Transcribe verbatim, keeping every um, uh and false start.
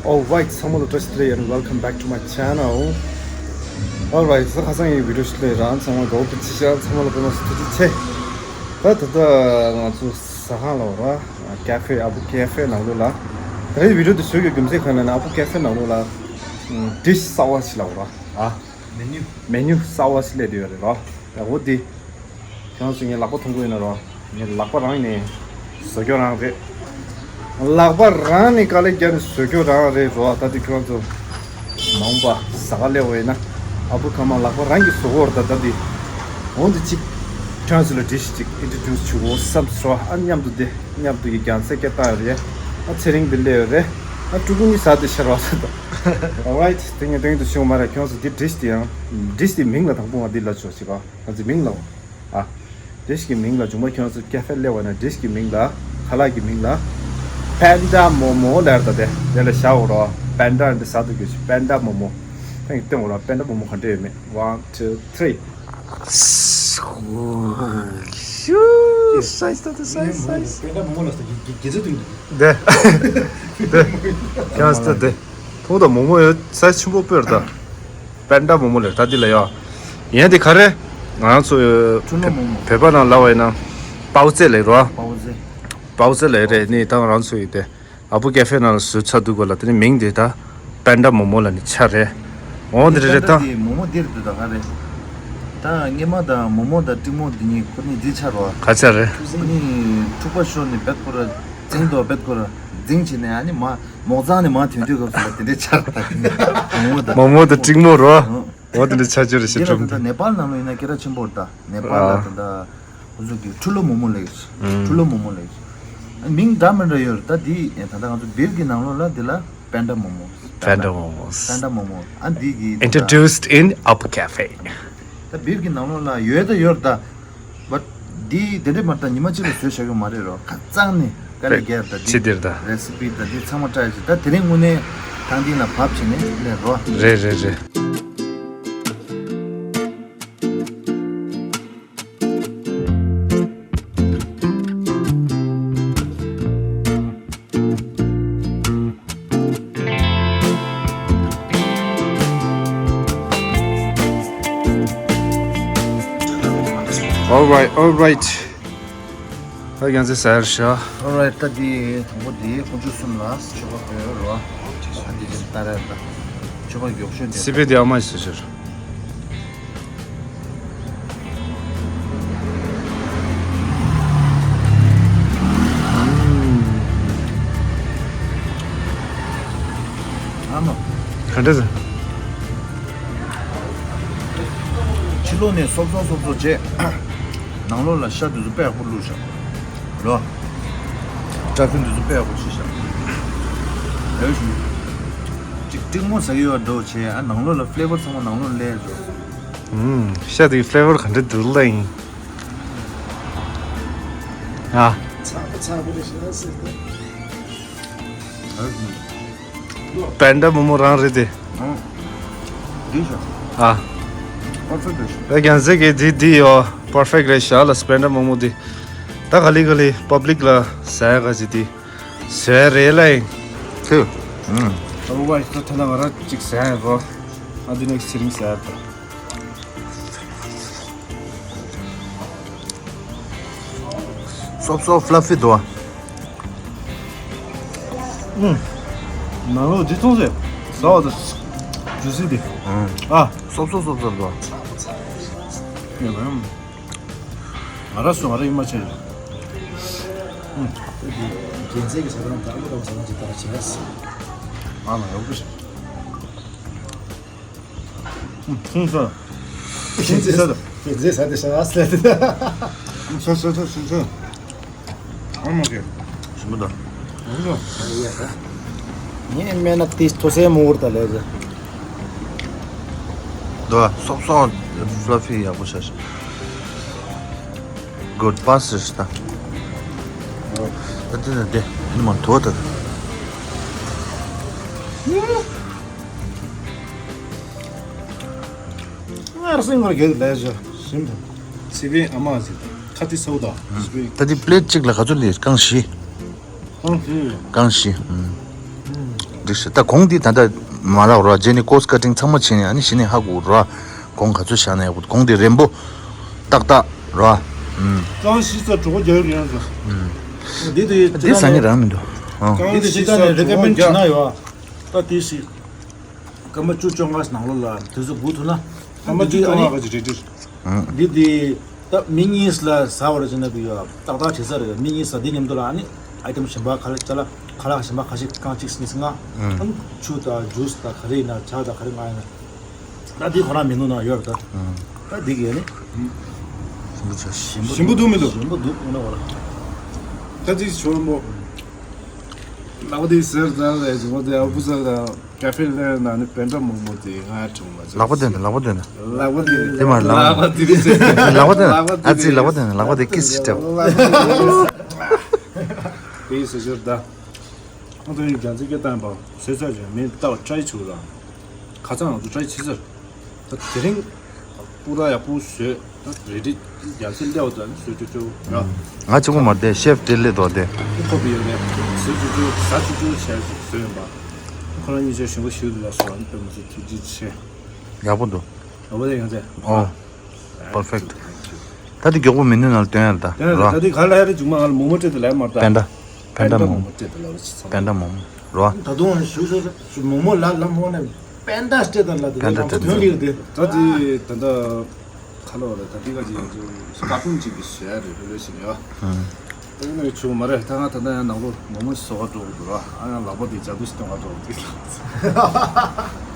Alright, ཚང་མ་ལ་བཀྲ་ཤིས་བདེ་ལེགས། Welcome back to my channel. Alright, ད་ཁ་སང་ཡི་བི་ཌིའོ་ཞིག་ལས་རང་ཚང་མ་དགའ་བོ་བྱེད་ཤག་ཚང་མ་ལ་དཔེ་མ་སྲིད་ཐུགས་རྗེ་ཆེ། ད་ད་ལྟ་ང་ཚོ་ཟ་ཁང་ལ་འོ་ར། ཀ་ཧྥེ། ཨ་བུ་ཀ་ཧྥེ་ནང་ལོགས་ལ། ད་རེས་བི་ཌིའོ་འདི་བཟོ་རྒྱུ་རྒྱུ་མཚན་གང་ཡིན་ན། ཨ་བུ་ཀ་ཧྥེ་ནང་ལོགས་ལ་ཌིཤ་གསར་པ་ཞིག་ལ་འོ་ར། ཨ། མེ་ནུ། མེ་ནུ་གསར་པ་ཞིག་སླེབས་བསྡད་ཡོད་རེད་ར། ད་འོ་འདི། ཁྱོད་ཚོ་ངའི་ལག་པ་མཐོང་གི་ཡོད་ན་རོ། ངའི་ལག་པ་རང་ནས་བཟོ་རྒྱུ་རང་རེད། ལག་པ་རང་ནས་དཀའ་ལས་བརྒྱབ་ནས་བཟོ་རྒྱུ་རང་རེད་རོ། ད་དེ་ཁྱོད་ཚོ་མ་འོངས་པ་ཟ་ག་སླེབས་པ་ཡིན་ན། ཨ་བུ་ཁ་མ་ལག་པ་རང་གིས་བཟོ་གི་ཡོད་རེད། ད་ད་དེ་འོ་འདི་གཅིག་ཁྱོད་ཚོ་ལ་ཌིཤ་གཅིག་ཨིན་ཊྲོ་ཌིའུ་སི་བྱེད་དགོས་བསམ་སོང་། ཨ་མཉམ་དུ་དེ་མཉམ་དུ་ཡི་རྒྱང་སྲིང་སྐད་བཏང་ཡོད་རེད། ཨ་ཚེ་རིང་འདི་སླེབས་ཡོད་རེད། ཨ་ཕྲུ་གུ་གཉིས་ཟ་དེ་ཤར་བ་ཟ་ད། Alright, དེ་ངས་དེ་ངས་དུ་ཤེས་མ་རེད། ཁྱོད་ཚོ་འདི་ཌིཤ་དེ་ཡང་ཌིཤ་དེ་མིང་ལ་དང་པོ་ང་འདི་ལ་ཆོག་ཤིག་ག་ང་ཚོའི་མིང་ལ། ཨ། ཌིཤ་གི་མིང་ལ་བྱུང་བ། ཁྱོད་ཚོ་ཀ་ཧྥེ་སླེབས་པ་ན་ཌིཤ་གི་མིང་ལ། ཁ་ལག་གི་མིང་ལ་པན་ཌ་མོ་མོ་ལབ་ད། དེ་དེ་ལ་བཞག་འོ་རོ། པན་ཌ་འདི་ཟ་དུ་གྱུར་ཅིག་པན་ཌ་མོ་མོ། ད་ངས་སྟོན་འོ་རོ། པན་ཌ་མོ་མོ་ག་འདྲ་ཡོད་མེད། One, two, three. སའི་ཛི་ད་ད་སའི་ཛི་སའི་ཛི། པན་ཌ་མོ་མོ་ལ་ཟེར་གི་དགེ་རྩ་དུ་འདུག་དེ་དེ་ཁྱོད་ཚོ་དེ་ཐུང་དང་མོ་མོ་ཡོད། སའི་ཛི་ཆེན་པོ་དཔེར་ད། པན་ཌ་མོ་མོ་ལབ་ད་འདི་ལ་ཡ། ཡན་འདི་ག་རེ། ང་རང་ཚོ་ཕྲུ་གུ་མོ་མོ། བོད་པ་ནང་ལབ་པ་ཡིན་ན་པའོ་ཙེ་ལབ་རོ། པའོ་ཙེ། པའོ་ཙེ་ལབ་རེད། ནི་ད་ང་རང་ཚོ་ཡི་དེ་ཨ་བུ་ཀ་ཧྥེ་ནང་ལ་བཟོས་ཚར་འདུག་གོ་ལ། དེ་ནི་མིང་དེ་ད་པན་ཌ་མོ་མོ་ལབ་ནི་ཆགས་རེད། འོ་འདི་རེད་ད། པན་ཌ་དེ་མོ་མོ་འདི་རེད་འདུག་ད་ག་རེད། ད་སྔས་མ་ད་མོ་མོ་ད་ཀྲིང་མོ་འདི་གཉིས་ཁོ་གཉིས་འདི་ཆགས་རོ། ག་ཆགས་རེད། ཁོ་གཉིས་འཁྲུག་པ་ཤོར་ནས་བེད་ཁོ་ར་འཛིང་དོ། བེད་ཁོ་ར་འཛིང་བྱས་ནས་ཨ་ནི་མ་མོག་གཙང་ནས་མ་ཐོན་དུས་སྐབས་སུ་ལ་དེ་འདྲའི་ཆགས་རེད་ད། མོ་མོ་ད། མོ་མོ་ད་ཀྲིང་མོ་རོ། ཨང་། འོ་དེ་འདྲ་ཆགས་ཀྱི་རེད་ཤི་འདི་ལ་ཀྲུམ་ད་དེ། ནེ་པཱལ་ནང་ལོགས་ཡིན་ན་སྐད་གྲགས་ཆེན་པོ་རེད་ད། ནེ་པཱལ་ལ་ཨ་ད་ད་ཁོ་ཚོ་གི་ཕྲུ་གུ་མོ་མོ་ལབ་ཀྱི་རེད། ཨང་། ཕྲུ་གུ་མོ་མོ་ལབ་ཀྱི་རེད། མིང་འདྲ་མི་འདྲ་ཡོད་རེད་ད། འདི་ད་ད་ང་ཚོ་བིར་གྱི་ནང་ལོགས་ལ་འདི་ལ་པན་ཌ་མོ་མོ། པན་ཌ་མོ་མོ། པན་ཌ་མོ་མོ། ཨ་འདི་གི་ད་Introduced in Abu Cafe. ད་བིར་གྱི་ནང་ལོགས་ལ་ཡོད་ད་ཡོད་རེད་ད། བཊ་འདི་དེ་འདྲས་མ་རེད་ད། ཉི་མ་གཅིག་ལ་བཟོས་བཞག་གི་མ་རེད་རོ། ཁ་རྩང་ནས་དཀའ་ལས་རྒྱག་ད། ཕྱི་འདིར་ད། རེ་སི་པི་ད་འདི་ཚང་མ་ཊ་རའི་བྱས། ད་དེ་རིང་དངོས་གནས་ཐང་སྟེང་ལ་བབས་བྱས་ནས་ལས་རོ། རེད་རེད་རེད། Alright, alright. ད་ཡང་ཚེ་ཟེར་ཤག Alright, ད་འདི་དང་པོ་འདི་དཀོན་མཆོག་གསུམ་ལ་མཆོད་པ་ཕུལ་རོ། ད་འདི་འདི་ལྟར་རེད་ད། མཆོད་པ་མགྱོགས་ཤོས་འདི། སི་པན་འདི་ཨ་མ་ཞིག་ཟེར། ཨ་མ། ག་འདྲ་ཟེར། ཕྱི་ལོགས་ནས་སོབ་སོབ་སོབ་སོབ་བྱས། ནང་ལོགས་ལ་ཤ་དེ་ཚོ་དཔེ་ཡག་པོ་བླུགས་ཤག་རོ། ཀྲ་ཕིང་དེ་ཚོ་དཔེ་ཡག་པོ་བྱས་ཤག་ཡག་ཤོས། ཅིག་ཀྲིང་མོ་ཟ་གི་ཡོད་འདྲ་བོ་བྱས། ཨ་ནང་ལོགས་ལ་ཕི་ལེ་ཝར་ཚང་མ་ནང་ལོགས་སླེབས་འགྲོ། ཨུམ། ཤ་དེའི་ཕི་ལེ་ཝར་ག་འདྲ་འདུག་ལ་ཡིན། ཨ། ཚ་པོ་ཚ་པོ་རེད་ཤག་ཟེར་ཏེ། པན་ཌ་མོ་མོ་རང་རེད་དེ། ཨང་། འདི་ཤག་ཨ། པར་ཕེག་རེད་ཤག་ཨ་རྒན་ཟེར་གི་འདི་འདི་ཡོ། པར་ཕེག་རེད་ཤག་ལ་པན་ཌ་མོ་མོ་འདི། ད་ག་ལེ་ག་ལེ་པབ་ལིག་ལ་ཟ་ཡ་ག་ཅི་འདི། ཟ་ཡ་རེད་ལ་ཡིན། ཐུ། ཨང་། ཨ་བ་ཡི་ད་ཐ་ན་ང་རང་གཅིག་ཟ་ཡ་རོ། ཨ་འདི་ནས་ཚེ་རིང་ཟ་ཡ་ད། སོབ་སོབ་ཕི་ལ་ཕི་འདུག་ཨ། ཨུམ། ནང་ལོགས་འདི་ཚོང་ཟེར། ཟ་བ་དང་། ཇུ་སི་འདི། ཨུམ། ཨ། སོབ་སོབ་སོབ་སོབ་འདུག་ཨ། ཡ་ལམ། ང་ར་སུ་ང་ར་ཡིན་མ་ཆེ། ཨུམ། རྒྱལ་མཚན་གྱི་ཟ་ཁང་དང་ཨ་མ་དང་ཟ་ཁང་ཅིག་ད་བྱས། ཨ་མ་ཡག་པོ་ཞིག་ཁུངས་ས། ཁྱེད་ཚོས་ས་དང་། ཁྱེད་ཚོས་ས་དེ་ཤ་ཟ་ལེ། ས་ས་ས་ས་ས། ཨ་མ་གེ། ཞིམ་པོ་དང་། ཞིམ་པོ་དང་། ངས་སྨན་ན་ཏིས་ཐོ་སེ་མོ་བར་ད་ལེ་ཟེར། དོ་སོབ་སོབ་ཕི་ལ་ཕི་ཡག་པོ་ཤ་ཤ། Good pass རེད་ད། ད་དེ་ནས་དེ་ནི་མ་དོ་ད། ངར་སེང་གར་གེ་ལས་བྱ་ཞིམ་ད། སི་པན་ཨ་མ་ཟེར་ད་ཁ་ཏི་སའུ་ད། སི་པན། ད་དེ་པི་ལེ་ཊི་གཅིག་ལ་ག་ཚོད་ལས་རྐང་བཞི། རྐང་བཞི། རྐང་བཞི། ཨུམ། འགྲིག་ཤག་ད་གོང་འདི་ད་ལྟ་མ་ལབ་ར། རྗེས་ནི་ཀོ་སི་ཀ་ཊིང་ཚང་མ་བྱས་ནས་ཨ་ནི་གཞི་ནས་ཧ་གོ་ར། གོང་ག་ཚོད་བཞག་ན་ཡག་པོ། གོང་འདི་རན་པོ་ཏག་ཏག་ར། ཨུམ། རྐང་བཞི་རྩ་དྲུག་པོ་རྒྱག་ཡོད་རེད་ཟེར། ཨུམ། འདི་དུ་འདི་ཟ་ནི་རང་མི་འདུག་ཨང་། རྐང་བཞི་རྩ་དྲུག་པོ་རྒྱག་ད་དེ་སི། སྐར་མ་བཅུ་བཅོ་ལྔ་ནང་ལོགས་ལ་དུས་ཚོད་སྒུག་ཐུབ་ན། སྐར་མ་བཅུ་བཅོ་ལྔ་ག་ཅིག་རེད་འདྲི། འདི་དེ་ད་མི་གཉིས་ལ་ཟ་བར་བྱས་ན་བི་ཡོ་ཏག་ཏག་བྱེད་ས་རེད། མི་གཉིས་ཟ་དེ་མཉམ་དུ་ལ་ཨ་ནི་ཨའི་ཊེམ་གཞན་པ་ཁ་ལག་ཅ་ལག་ཁ་ལག་གཞན་པ་ཁ་ཤས་རྐང་གཅིག་གཉིས་ལྔ་ཨ་ནི་ཆུ་དང་ཇུས་དང་ག་རེ་ཡིན་ན་ཇ་དང་ག་རེ་མང་ཡིན་ན་ད་འདི་ཁོ་རང་མི་འདུག་ན་ཡོད་རེད་ད། ད་འདི་གས་ནི་ཞིམ་པོ་འདུག་མི་འདུག་ཞིམ་པོ་འདུག་ཨ་ནི་བ་ལ་ད་འདི་ཞོར་མོ་ལག་པ་འདི་ཟེར་ད་ལས་ཞིམ་པོ་འདི་ཨ་བུ་ཟེར་ད། ཀ་ཧྥེ་ལེན་ན་ནི་པེན་ཏྲ་མོག་མོག་དེ་ང་དྲུང་མ་ལག་པ་བསྟན་ཏེ་ལག་པ་བསྟན་ཏེ། ལག་པ་དེ་དེ་མ་ལག་ལག་པ་དེ་རེད་ཟེར། ལག་པ་བསྟན་ཨ་ཙི་ལག་པ་བསྟན་ལག་པ་དེ་ཀི་སི་སྤྲད། དེ་ཟེར་ཞོར་ད། ང་ཚོ་ཡིན་རྒྱ་མཚོའི་སྐད་བཏང་པ་ཟེར་ཚར་ཅིག་མི་ལྟ་བ་ཏྲའི་བྱུག་ར། ཁ་སང་ང་ཚོ་ཏྲའི་བྱེད་ཚར། ད་དེ་རིང་སྤུ་ར་ཡག་པོ་བཟོས། ད་རེ་ཌི་རྒྱ་ཚིལ་སླེབས་དང་བཟོས་ཅོ་ཅོ་ར། ང་གཅིག་པོ་མ་རེད་དེ་ཤེཕ་ཏྲེ་ལེ་དོ་དེ། ཁོ་པི་ཡོད་རེད། བཟོས་ཅོ་ཅོ་ཟ་ཅོ་ཅོ་བྱས་ཅིག་བཟོས་ཡིན་པ། ཁོ་རང་གཉིས་ཆ་ཞུ་བ་ཞུ་དུ་ལ་སོ་ཨ་ནི་དཔེ་མ་ཚོ་ཐུགས་རྗེ་ཆེ། ཡག་པོ་འདུག་ཡག་པོ་རེད་ཡང་ཚེ། ཨོ། པར་ཕེག་ཊི། ད་དེ་མགྱོགས་པོ་མི་ནུས་ནང་ལ་སྟོན་ཡ་རེད་ད། དེ་ནས་རོ། ད་དེ་ག་ལ་ཡ་རེ་ཅུང་མ་ང་ལ་མོག་མོག་སྤྲད་དེ་ལ་ཡ་མར་ད། པེན་ཏྲ། པེན་ཏྲ་མོག་མོག་སྤྲད་དེ་ལ་རེ་ཅི་ཚང་། པེན་ཏྲ་མོག་མོག་རོ། ད་དུང་ཞུ་ཞུ་ཞུ་མོག་མོག་ལ་ལ་མོག་ནས་པེན་ཏྲ་སྤྲད་དེ་ལ་དེ་པེན་ཏྲ་ལ་སྤྲད་དེ་དོན་ལིག་དེ། ད་དེ་ད་ད་ཁ་ལོ་རེ་ད་དེ་ག་ཅི་ཡང་ཅུང་ཀ་ཊུན་ཅིག་གི་ཞུ་ཡ་རེ་རེ་ལོས་ཤི་ནས་ཡ། དེ་ནས་ཆུང་མ་རེད་ད་ང་ད་ད་ཡང་ནང་ལོ་མོག་མོག་ཞིག་བཟོ་ག་འགྲོ་གི་འདུག་ར། ཨ་ཡང་ལག་པ་དེ་ཇ་དུ་ཞིག་གཏོང་ག་འགྲོ་གི་འདུག